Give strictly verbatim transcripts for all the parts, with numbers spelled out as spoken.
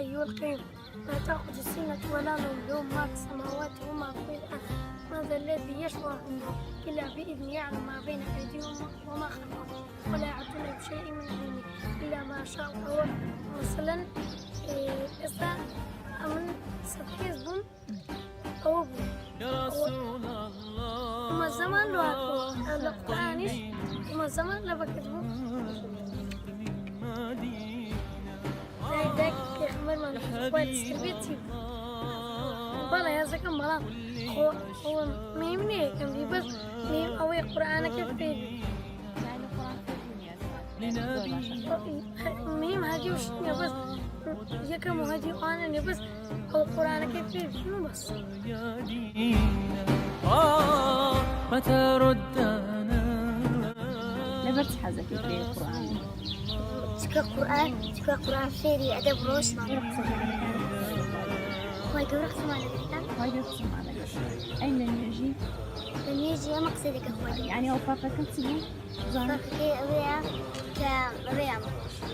الحي القيوم لا تأخذه سنة ولا نوم له ما في السماوات وما في الأرض من ذا الذي يشفع عنده إلا بإذنه يعلم ما بين أيديهم وما خلفهم ولا يحيطون بشيء من علمه إلا ما شاء وهو وسع. Mesela, e, esta amin satayız bun. Ew bû. Hema zeman lo hako. Li Qur'anîş hema zeman li vakit bû. Dek pêxember man xwe destgirbê tî. Bala ya zekan bala. Xo, xo mîm ne, em bî bes mîm ew ê Qur'aneke fêr. Yani Kur'an fêr bû niye? Mîm hediyo şîne bes. Yekem hediyo anene bes. Ew Qur'aneke fêr bû bes. Li ber çi hezekî fêrî Qur'anê? Çika Qur'an, çika Qur'an fêrî edeb rojna. Xwedê qismane dikta. Xwedê qismane dikta. Ey li nûjî. Li nûjî em qisê dike Xwedê. Yani ew ferqeke çi bû? Ferqê ew ê ke ew ê em.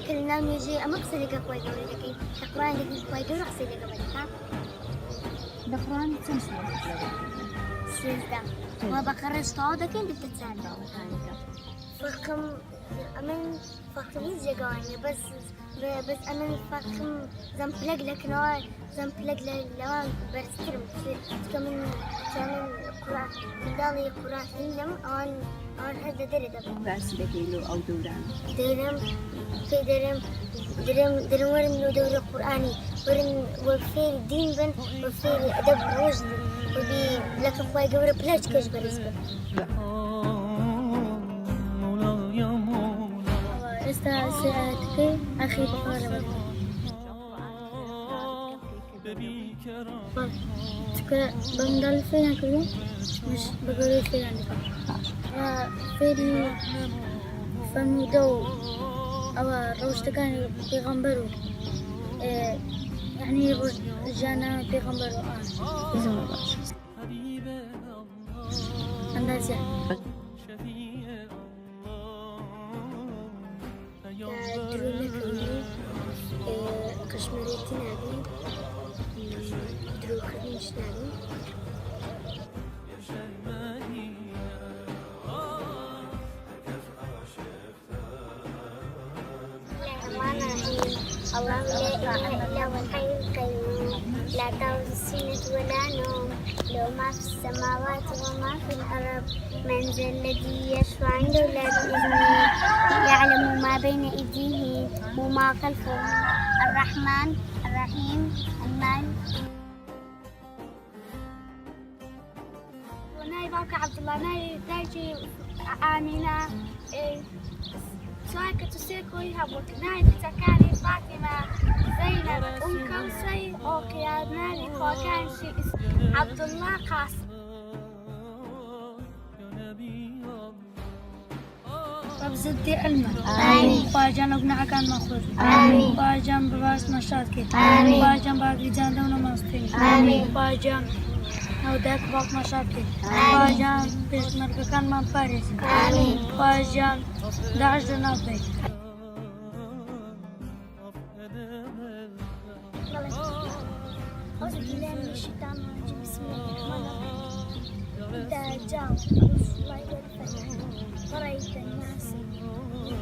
Ke li nav nûjî em qisê dike Xwedê dikî. Ke Qur'an dikî Xwedê qisê dike. Li Qur'anê çend sûret heye? Sêzdeh. Çend? We Beqere ji tawa dekin, dikte çend? Harika. Ferqim, emin ferqim hiç jêga waniye, bes, be-, bes emin ferqim zem pilek lekin awa, zem pilek le-, lewa berstir im. Çi-, çika min, çika min Qur'an, dalî Qur'an xînim, an, an her de dere de. Ber çi dekî lo ew dewran? Derim, pê derim, derim, derim werin lo dewre Qur'anî. Werin we fêrî dîn bin, we fêrî edeb roj bin. We bî leke xwe gewre pilaçke ji berîz bin. Esta seyahateke axî bixwara were. Çike bendal fêran kirin, miş bigorê fêran dikin. Fêrî fermûde û ewa rewştekan pêxember û, e, yani roj-, jana pêxember û an. Zor baş. Endaziya. Dirû nekirî, e, qeşmerîtî nebî, e, dirûkirin jî nebî. بسم الله الرحمن الرحيم. الله لا إله إلا هو الحي القيوم لا تأخذه سنة ولا نوم له ما في السماوات وما في الأرض من ذا الذي يشفع عنده إلا بإذنه يعلم ما بين أيديهم وما خلفهم الرحمن الرحيم المالك. Navê bavka Abdullah, navê dayikê Amîne, e, çar ket û sê koyî hebû. Navê kitekanê Fatîme, Zeynep, Ûm Kewser, Oqiya, navê kokan jî Abdullah, Qasim. Reb zidî ilme. Amîn. Xwecana gunehekan me xwir. Amîn. Xwecana bi baş me şad kir. Amîn. Xwecana bagîcan dewna me stîn. Amîn. Xwecana ew dek bak me şad kir. Amîn. Xwecana pêşmergekan me parêz. Amîn. Xwecana daş de nabê. أعوذ بالله من الشيطان الرجيم. بسم الله الرحمن الرحيم. إذا جاء نصر الله والفتح ورأيت الناس يدخلون في دين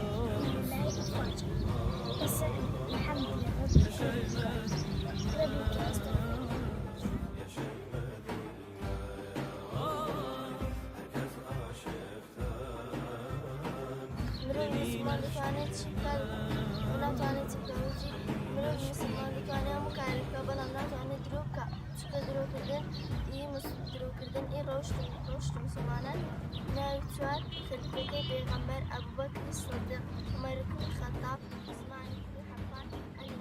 الله أفواجا فسبح بحمد ربك وتوكل عليه. ربك أستغفر. Mirov misilman dikane çi bike û natwane çi bike. Wî jî mirov misilman dikane hemû karê bike, belam natwane dirû bike. Çike dirûkirdin, î mis-, dirûkirdin, î rewşt, rewşt misilmanan. Navê çar xilfekê pêxember Ebûbekirî Sidîq, Umer ibn Xettab, Usman ibn Affan, Elî.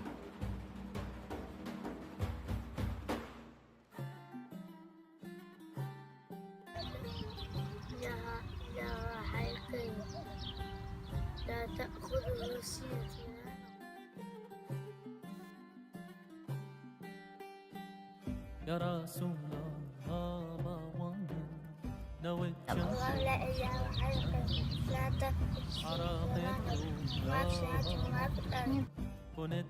لا، لا حقيقية. لا تأخذه سنة ولا نوم. يا رسول الله، ما وانا نويت الله لا إله حقيقية. لا تأخذه سنة ولا نوم. ما في السماوات وما في الأرض. Ayet,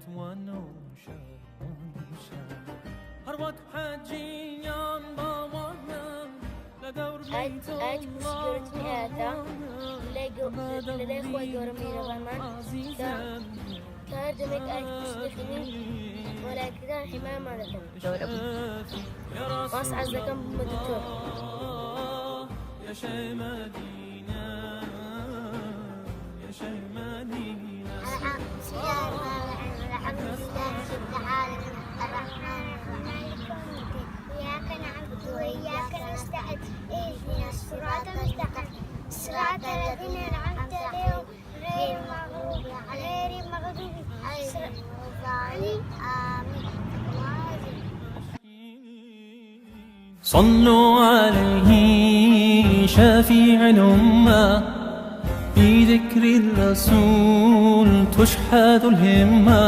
ayet kursî göretin heyata, lê go-, lê xwe göre mîrovan man, ka, ka her demek ayet kursî dixwînin, melaîketan hîmaya me dikin. Doğru. Mas ez dikim bi doktor. الحمد، بسم الله الرحمن الرحيم. الحمد لله رب العالمين. الرحمن الرحيم. إياك نعبد وإياك نستعين. اهدنا الصراط المستقيم. صراط الذين أنعمت عليهم غير المغضوب، غير المغضوب عليهم ولا الضالين. آمين. صلوا عليه شفيع الأمة، بذكر الرسول تشحذ الهمة.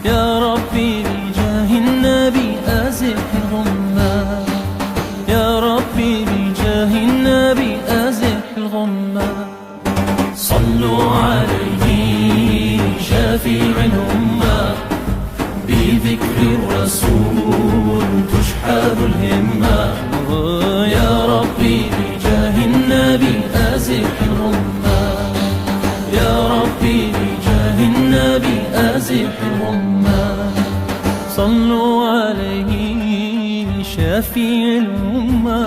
يا ربي بجاه النبي أزح الغمة، يا ربي بجاه النبي أزح الغمة. صلوا عليه شفيع الأمة، بذكر الرسول تشحذ الهمة. يا ربي بجاه النبي أزح الغمة، يا ربي بجاه النبي أزح الغمة. صلوا عليه شفيع الأمة،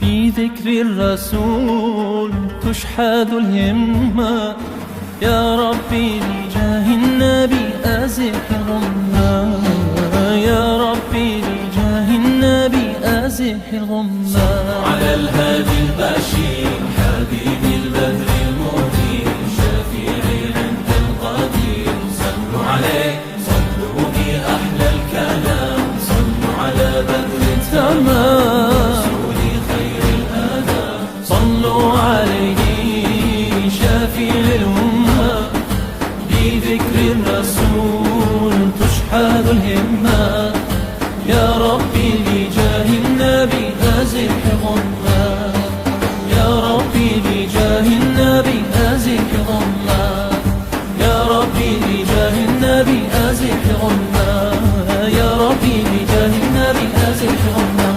بذكر الرسول تشحذ الهمة. يا ربي بجاه النبي أزح الغمة، يا ربي بجاه النبي أزح الغمة. صلوا على الهادي البشير، حبيبي البدر المنير، شفيعي عند القدير. صلوا عليه، صلوا بأحلى الكلام، صلوا على بدر التمام، رسول خير الأنام. صلوا عليه شفيع الأمة، بذكر الرسول تشحذ الهمة. يا ربي بجاه النبي أزح غمة، يا ربي بجاه النبي أزح غمة. يا ربي بجاه النبي أزح غمة، يا ربي بجاه النبي أزح غمة.